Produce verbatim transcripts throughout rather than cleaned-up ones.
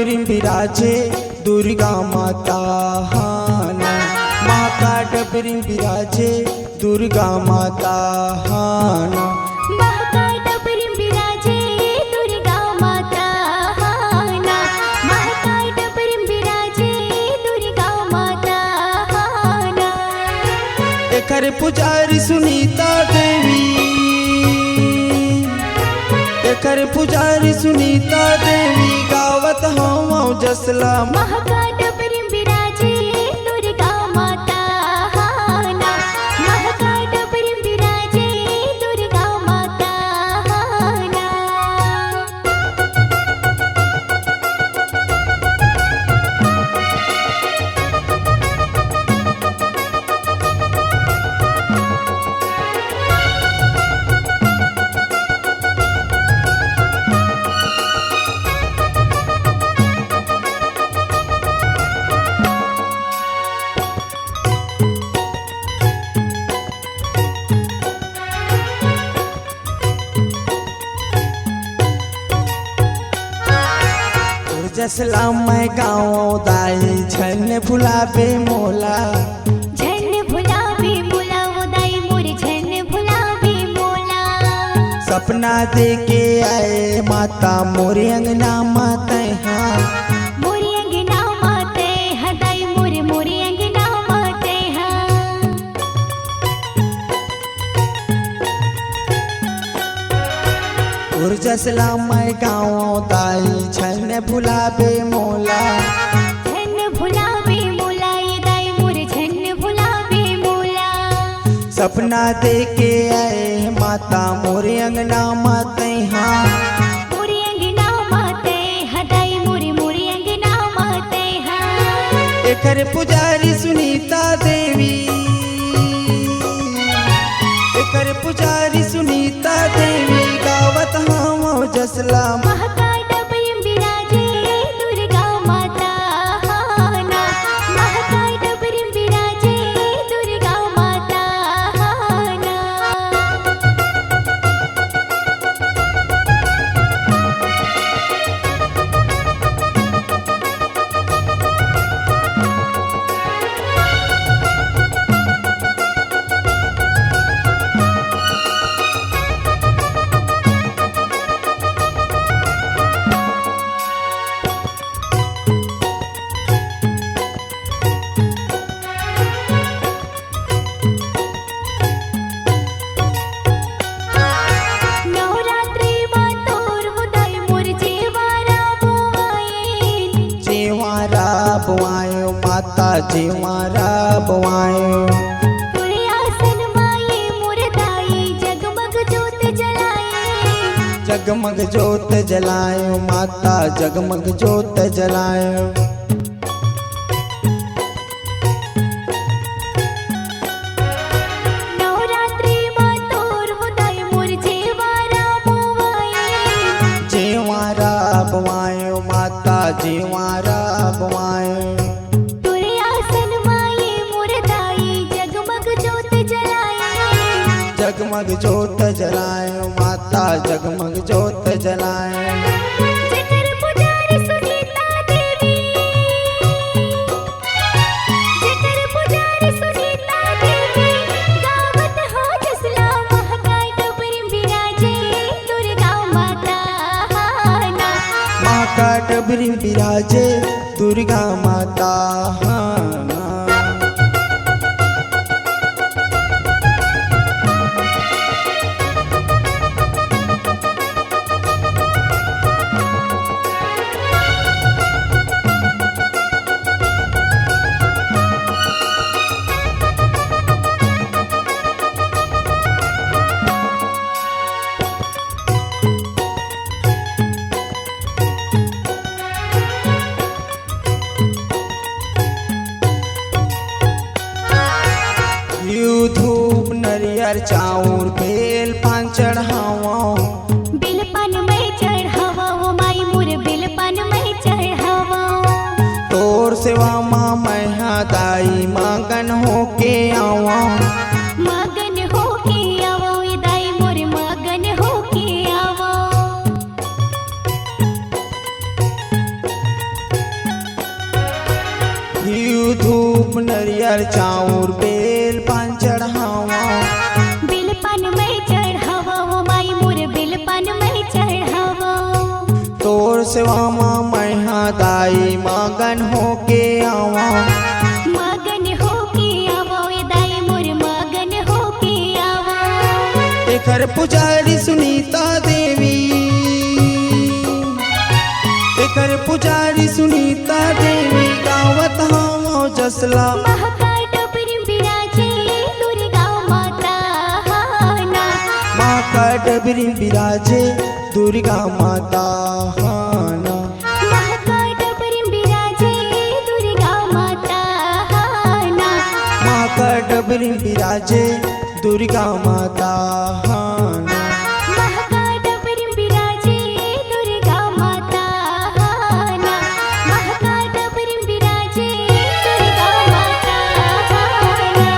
डबरी म बिराजे दुर्गा माता हा ना, माँ का डबरी म बिराजे दुर्गा माता हा ना। माँ का डबरी म बिराजे दुर्गा माता हा ना, माँ का डबरी म बिराजे दुर्गा माता हा ना। एखर पुजारी सुनीता देवी, एखर पुजारी सुनीता देवी, गावत हवं जस ला। माँ का डबरी म बिराजे दुर्गा माता हा ना, माँ का डबरी म बिराजे दुर्गा माता हा ना। तोर जस ला मैं गावं दाई, झन भुलाबे मोला। झन भुलाबे मोला ओ दाई मोर, झन भुलाबे मोला। सपना देके आए माता मोरे अंगना म तैहा। मोरे अंगना म तैहा दाई मोर, मोरे अंगना म तैहा। तोर जस ला मैं गावं दाई, झन भुलाबे मोला। झन भुलाबे मोला ए दाई मोर, झन भुलाबे मोला। सपना देके आए माता मोरे अंगना म तैहा। मोरे अंगना म तैहा दाई मोर, मोरे अंगना म तैहा। एखर पुजारी सुनीता देवी, एखर पुजारी सुनीता देवी, गावत हवं जस ला। माँ का डबरी म बिराजे दुर्गा माता हा ना, माँ का डबरी म बिराजे दुर्गा माता हा ना। नवरात्रि म तोर हो दाई मोर जेवारा बोआएन। जेवारा बोआएन माता, जेवारा बोआएन। तोरे आसन म ए मोर दाई, जगमग जोत जलाएन। जगमग जोत जलाएन माता, जगमग जोत जलाएन। नवरात्रि म तोर हो दाई मोर जेवारा बोआएन। जेवारा बोआएन माता, जेवारा बोआएन। तोरे आसन म ए मोर दाई, जगमग जोत जलाएन। जगमग जोत जलाएन माता, जगमग जोत जलाएन। जेकर पुजारी सुनीता देवी, जेकर पुजारी सुनीता देवी, गावत हो जस ला। माँ का डबरी म बिराजे दुर्गा माता हा ना। माँ का डबरी म बिराजे दुर्गा माता हा ना। घीव, धूप, नरियर, चाउर, बेल, पान चढ़ावंव। बेल पान मैं चढ़ावंव, ओ माई मोर, बेल पान मैं चढ़ावंव। तोर सेवा म मैं हा दाई मगन होके आवंव। मगन होके आवंव, ए दाई मोर, मगन होके आवंव। चाउर बेल पान चढ़ावा। बेल पान मैं चढ़ावा ओ माई मोर, बेल पान मैं चढ़ावा। तोर सेवा मा मैं हा दाई मगन होके आवा। मगन होके आवा ए दाई मोर, मगन होके आवा। एखर पुजारी सुनीता देवी, एखर पुजारी सुनीता देवी, गावत हवं जसला। माँ का डबरी बिराजे दुर्गा माता हा ना। माँ का डबरी बिराजे दुर्गा माता हा ना। माँ का डबरी बिराजे दुर्गा माता हा ना। माँ का डबरी बिराजे दुर्गा माता हा ना। माँ का डबरी बिराजे दुर्गा माता हा ना। माँ का डबरी बिराजे दुर्गा माता हा ना।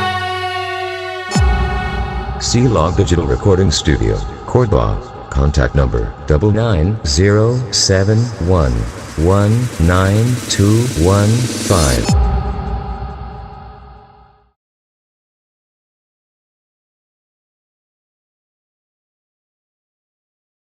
C Log Digital Recording Studio, Cordoba. Contact number double nine zero seven one one nine two one five.